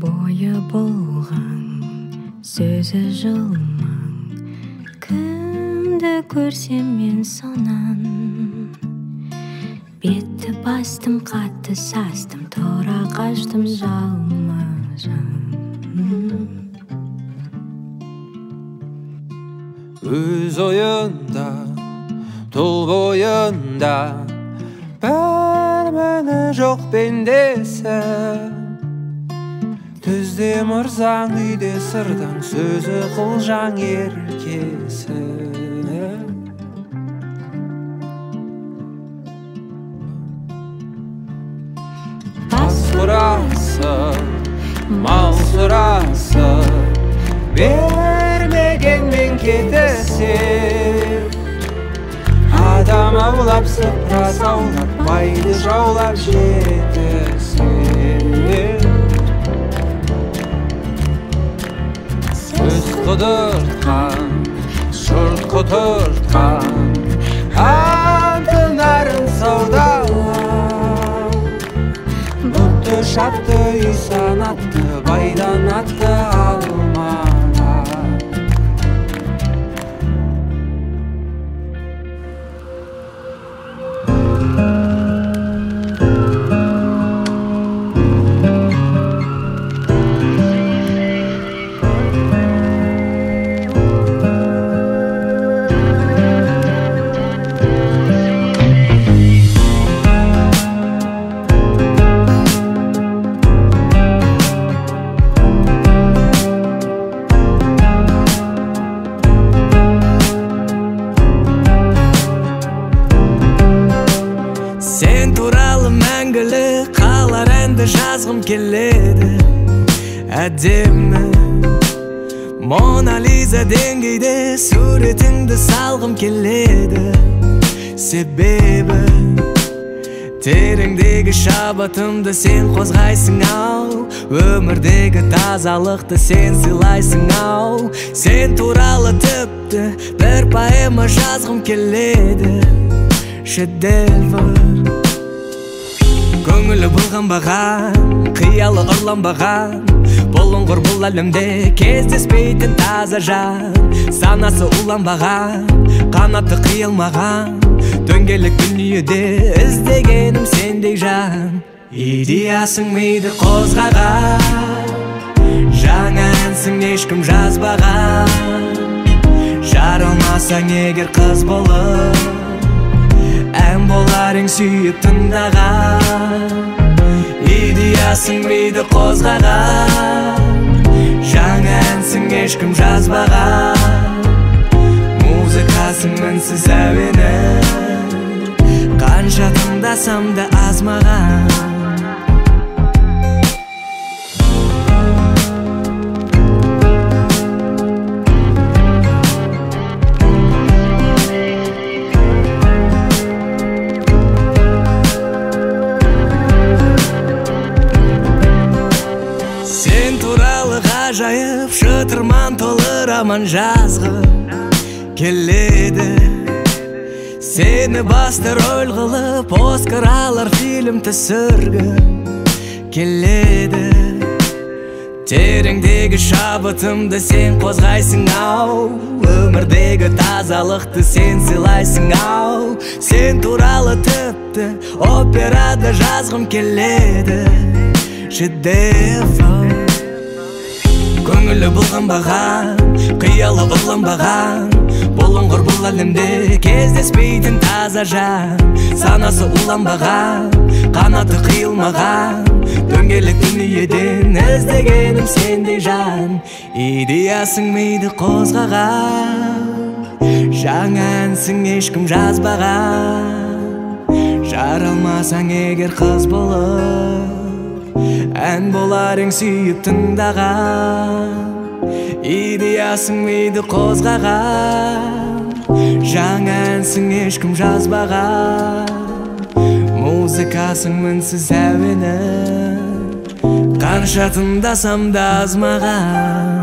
Бойы болған, сөзі жылмаң, кімді көрсем мен сонан. Бетті бастым, қатты састым, тұра қаштым жалма-жан. Өз ойында, тұл бойында, бір міні жоқ пендесі. Түзде мырзаң, үйде сырдаң, сөзі қылжаң еркесі. Бас сұрасы, мал сұрасы, бермегенмен кетісер. Адам аулап, сыпыра саулап, байды жаулап жетісер. Сөз құдыртқан, жұрт құтыртқан, антын арын саудалап. Бұтты шапты, үй санатты, байдан атты алмалап. Сен туралы мәңгілік қалар әнді жазғым келеді. Әдемі Мона Лиза деңгейде суретіңді салғым келеді. Себебі тереңдегі шабытымды сен қозғайсың ау, өмірдегі тазалықты сен сыйлайсың ау. Сен туралы тіпті бір поэма жазғым келеді. Шедевр. Көңілі бұлғанбаған, қиялы ұрланбаған, бұлыңғыр бұл әлемде кездеспейтін таза жан. Санасы уланбаған, қанаты қиылмаған, дөңгелек дүниеде іздегенім сендей жан. Идеясың миды қозғаған, жаңа әнсің ешкім жазбаған. Жаралмасаң егер қыз болып, ән болар ең сүйіп тыңдаған. Идеясың миды қозғаған, жаңа әнсің ешкім жазбаған. Музыкасың мінсіз әуені, қанша тыңдасам да аз маған. Сен туралы ғажайып шытырман толы роман жазғым келеді. Сені басты роль қылып Оскар алар фильм түсіргім келеді. Тереңдегі шабытымды сен қозғайсың ау, өмірдегі тазалықты сен сыйлайсың ау. Сен туралы тіпті операда жазғым келеді. Шедевр. Көңілі бұлғанбаған, қиялы ұрланбаған, бұлыңғыр бұл әлемде кездеспейтін таза жан. Санасы уланбаған, қанаты қиылмаған, дөңгелек дүниеден іздегенім сендей жан. Идеясың миды қозғаған, жаңа әнсің ешкім жазбаған. Жаралмасаң егер қыз болып, ән болар ең сүйіп тыңдаған. Идеясың миды қозғаған, жаңа әнсің ешкім жазбаған. Музыкасың мінсіз әуені, қанша тыңдасам да аз маған.